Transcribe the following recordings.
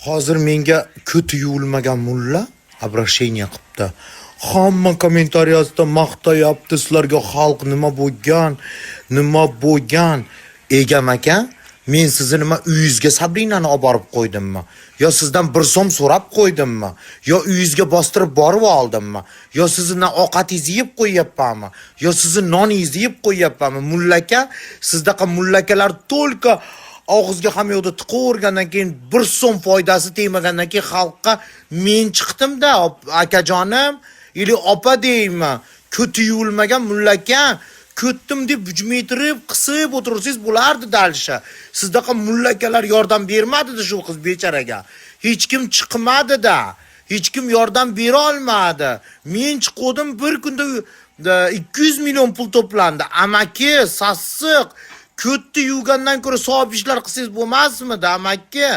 Hozir menga ko'ti yuvilmagan mulla обращение qilibdi. Hamma kommentariyasida maqtayapti, sizlarga xalq nima bo'lgan, nima bo'lgan. Egam aka, men sizni nima, uyingizga Sabrinani olib borib qo'ydimmi? Yo sizdan 1 so'm so'rab qo'ydimmi? Yo uyingizga bostirib borib oldimmi? Yo sizni ovqatingizni yeb qo'yyapmanmi? Yo sizni noningizni yeb qo'yyapmanmi? Mullaka, sizdaqa mullakalar только og'izga hamma yoqda tiqavergandan keyin, 1 so'm foydasi tegmagandan keyin xalqqa men chiqdim-da, akajonim или opa deyman. Ko'ti yuvilmagan mullaka, ko'ttim deb bujmaytirib qisib o'tirsangiz bo'lardi дальше. Sizdaqa mullakalar yordam bermadida shu qiz becharaga. Hech kim chiqmadi-da. Hech kim yordam bera olmadi. Men chiquvdim, bir kunda 200 million pul to'plandi. Amaki, sassiq, ko'tni yuvgandan ko'ra savob ishlar qilsangiz bo'lmasmidi, amaki?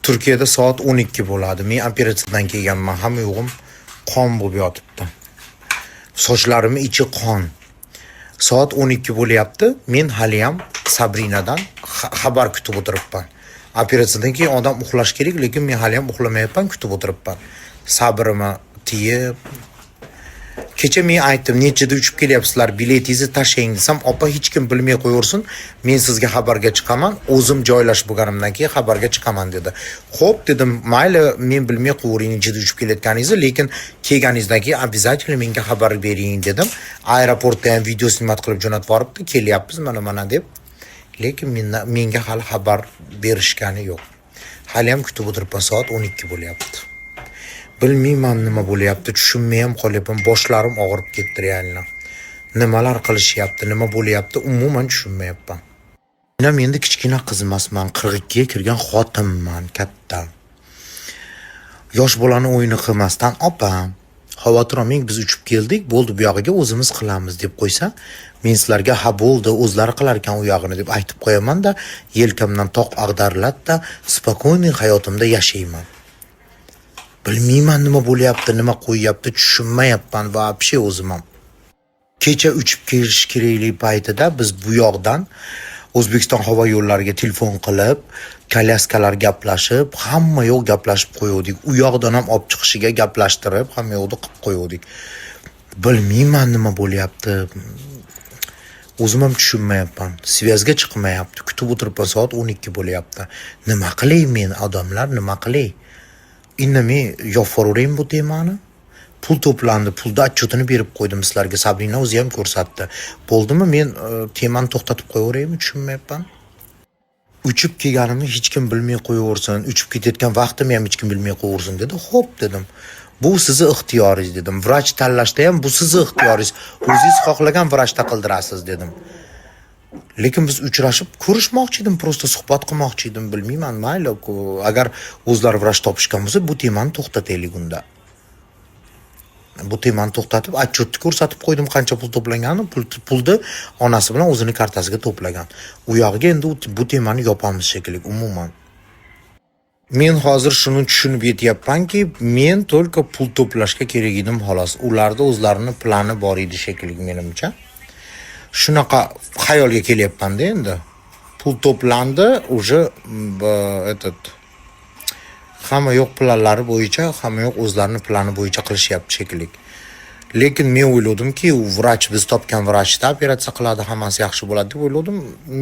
Turkiyada soat 12 bo'ladi. Men operatsiyadan kelganman. Hamma yo'g'im qon bo'lib yotibdi. Sochlarimni ichi qon. Soat 12 bo'lyapti. Men haliyam Sabrinadan xabar kutib o'tiribman. Operatsiyadan keyin odam uxlash kerak, lekin men haliyam uxlamayapman, kutib o'tiribman. Sabrimni tiyib. Kecha men aytdim, nechida uchib kelyapsizlar, biletingizni tashlang desam, opa, hech kim bilmay qo'yaversin, men sizga xabarga chiqaman, o'zim joylashib bo'lganimdan keyin xabarga chiqaman dedi. Xo'p dedim, mayli, men bilmay qo'yavering nechida uchib kelayotganingizni, lekin kelganingizdan keyin обязательно menga xabar bering dedim. Aeroportda ham video снимать qilib jo'natib yuboribdi, kelyapmiz mana mana deb. Lekin menga hali xabar berishgani yo'q. Hali ham kutib o'tiribman, soat 12 bo'lyapti. Bilmayman nima bo'lyapti, tushunmay ham qolyapman, boshlarim og'rib ketdi реально. Nimalar qilishyapti, nima bo'lyapti, umuman tushunmayapman. Men ham endi kichkina qiz emasman, 42 ga kirgan xotinman, katta. Yosh bolani o'yini qilmasdan, opa, xavotir olmang, biz uchib keldik, bo'ldi, bu yog'iga o'zimiz qilamiz deb qo'ysa, men sizlarga ha bo'ldi, o'zlari qilar ekan u yog'ini deb aytib qo'yaman-da, yelkamdan tog' ag'dariladi-da, спокойный hayotimda yashayman. Bilmayman nima bo'lyapti, nima qo'yyapti, tushunmayapman вообще o'zim ham. Kecha uchib kelish kerakli paytida biz bu yoqdan O'zbekiston havo yo'llariga telefon qilib, kolyaskalar gaplashib, hamma yoq gaplashib qo'yuvdik. U yoqdan ham olib chiqishiga gaplashtirib, hamma yoqda qilib qo'yuvdik. Bilmayman nima bo'lyapti. O'zim ham tushunmayapman. Связь ga chiqmayapti. Kutib o'tiribman, soat 12 bo'lyapti. Nima qilay men, odamlar, nima qilay? Indamay yopvoraveraymi bu temani? Pul to'plandi, pulni отчет ini berib qo'ydim sizlarga. Sabrina o'zi ham ko'rsatdi. Bo'ldimi? Men temani to'xtatib qo'yaveraymi? Tushunmayapman. Uchib kelganimni hech kim bilmay qo'yaversin, uchib ketayotgan vaqtimni ham hech kim bilmay qo'yaversin dedi. Xo'p dedim. Bu sizni ixtiyoringiz dedim. Vrach tanlashda ham bu sizni ixtiyoringiz. O'zingiz xohlagan vrachda qildirasiz dedim. Lekin biz uchrashib ko'rishmoqchi edim, просто suhbat qilmoqchi edim, bilmayman, mayli, agar o'zlari vrach topishgan bo'lsa, bu temani to'xtataylik unda. Bu temani to'xtatib, отчет ni ko'rsatib qo'ydim, qancha pul to'planganini, pulni onasi bilan o'zini kartasiga to'plagan. U yog'iga endi bu temani yopamiz shekilli umuman. Men hozir shuni tushunib yetyapmanki, men только pul to'plashga kerak edim xolos. Ularda o'zlarini plani bor edi shekilli menimcha. Shunaqa xayolga kelyapman-da endi. Pul to'plandi, уже этот hamma yo'q planlari bo'yicha, hamma yo'q o'zlarini plani bo'yicha qilishyapti shekilli. Lekin men o'yladimki, u vrach, biz topgan vrachda operatsiya qiladi, hammasi yaxshi bo'ladi deb o'yladim.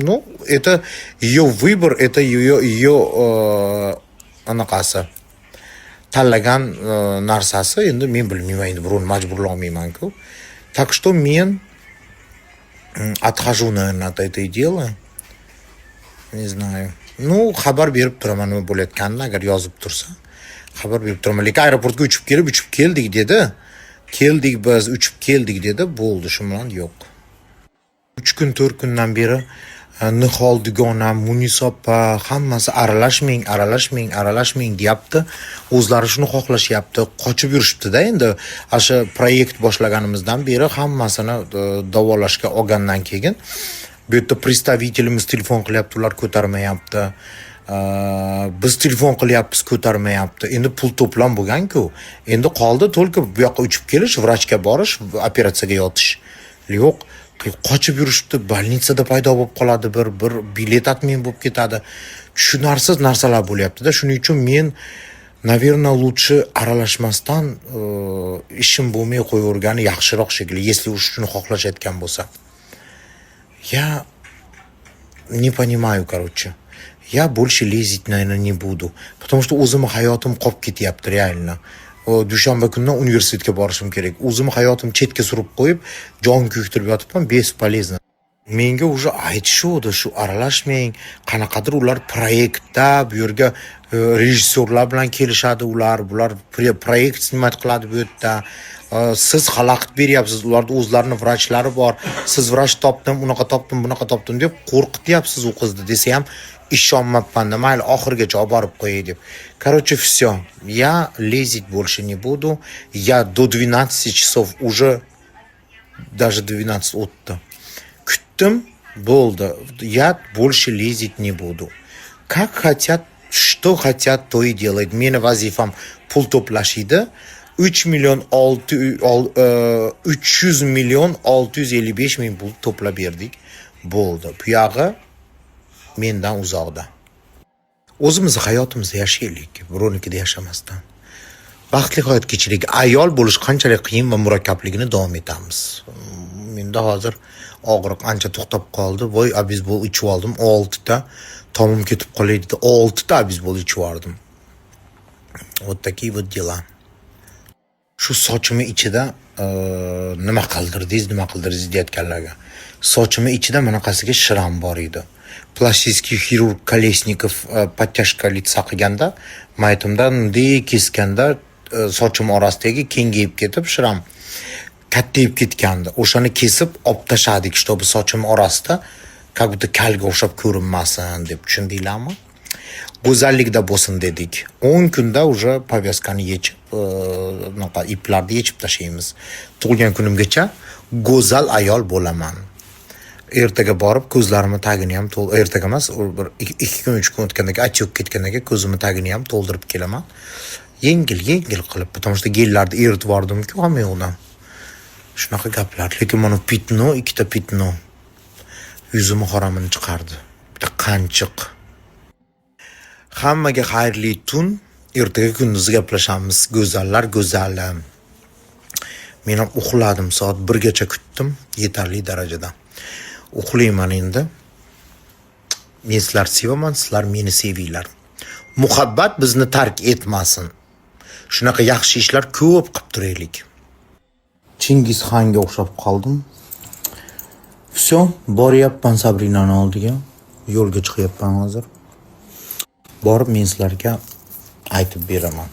Ну, это ее выбор, это ее anaqasi. Tanlagan narsasi, endi men bilmayman, endi birovni majburlolmayman-ku. Так что men отхожу, наверное, от этой дела. Не знаю. Ну, xabar berib turaman nima bo'layotganini, agar yozib tursa. Xabar berib turaman. Lekin aeroportga uchib kelib, uchib keldik dedi. Keldik biz, uchib keldik dedi. Bo'ldi, shu bilan yo'q. 3 kun, 4 kundan beri Nihol dugonam, Munisa opa hammasi aralashmang, aralashmang, aralashmang deyapti. O'zlari shuni xohlashyapti. Qochib yurishibdi-da endi. O'sha proyekt boshlaganimizdan beri hammasini davolashga olgandan keyin bu yerda представитель imiz telefon qilyapti, ular ko'tarmayapti. Biz telefon qilyapmiz, ko'tarmayapti. Endi pul to'plam bo'lgan-ku. Endi qoldi только bu yoqqa uchib kelish, vrachga borish, operatsiyaga yotish. Yo'q, Qochib yurishibdi, больница da paydo bo'lib qoladi, bir bilet отмен bo'lib ketadi. Tushunarsiz narsalar bo'lyapti-da. Shuning uchun men, наверное, лучше aralashmasdan, ishim bo'lmay qo'yavergani yaxshiroq shekilli, если уж shuni xohlashayotgan bo'lsa. Я не понимаю, короче. Я больше лезть, наверное, не буду. Потому что o'zimni hayotim qolib ketyapti реально. Dushanba kunidan universitetga borishim kerak. O'zimni hayotim chetga surib qo'yib, jon kuydirib yotibman, бесполезно. Menga уже aytishuvdi, shu aralashmang, qanaqadir ular proyektda bu yerga rejissyorlar bilan kelishadi ular, bular proyekt снимать qiladi bu yerda. Siz xalaqit beryapsiz, ularni o'zlarini vrachlari bor. Siz vrach topdim, unaqa topdim, bunaqa topdim deb qo'rqityapsiz u qizni desa ham ishonmabman-da, mayli, oxirigacha olib borib qo'yay deb. Короче, все. Я лезть больше не буду. Я до 12 часов, уже даже 12 o'tdi. Kutdim, bo'ldi. Я больше лезть не буду. Как хотят, что хотят, то и делают. Meni vazifam pul to'plash edi. 3 million 6 300 million 655 ming pul to'plab berdik. Bo'ldi. Buyog'i mendan uzoqda. O'zimizni hayotimizda yashaylik, birovnikida yashamasdan. Baxtli hayot kechiraylik. Ayol bo'lish qanchalik qiyin va murakkabligini davom etamiz. Menda hozir og'riq ancha to'xtab qoldi. Voy, обезбол ichib oldim. 6 ta tomim ketib qolay dedi. 6 ta обезбол ichib yubordim. Вот такие вот дела. Shu sochimni ichida nima qildirdingiz, nima qildirdingiz deyotganlarga. Sochimni ichida bunaqasiga шрам bor edi. Пластический хирург Колесников подтяжка лица qilganda, maytimdan bunday keskanda sochim orasidagi kengayib ketib, шрам kattayib ketgandi. O'shani kesib olib tashladik, чтобы sochim orasida как будто kalga o'xshab ko'rinmasin deb, tushundinglarmi? Go'zallikda bo'lsin dedik. 10 kunda уже повязка ni yechib, unaqa iplarni yechib tashlaymiz. Tug'ilgan kunimgacha go'zal ayol bo'laman. Ertaga borib ko'zlarimni tagini ham ertaga emas, u bir 2 kun, 3 kun o'tgandan keyin, отек ketgandan keyin ko'zimni tagini ham to'ldirib kelaman. Yengil, yengil qilib, потому что gellarni eritib yubordim-ku hamma yoqdan. Shunaqa gaplar. Lekin mana пятно, ikkita пятно yuzimni haramini chiqardi. Bitta qanchiq. Hammaga xayrli tun. Ertaga kunduzi gaplashamiz. Go'zallar go'zali. Men ham uxladim, soat 1 gacha kutdim, yetarli darajada. Uxlayman endi. Men sizlarni sevaman, sizlar meni sevinglar. Muhabbat bizni tark etmasin. Shunaqa yaxshi ishlar ko'p qilib turaylik. Chingizxonga o'xshab qoldim. Все, boryapman Sabrinani oldiga. Yo'lga chiqyapman hozir. Borib men sizlarga aytib beraman.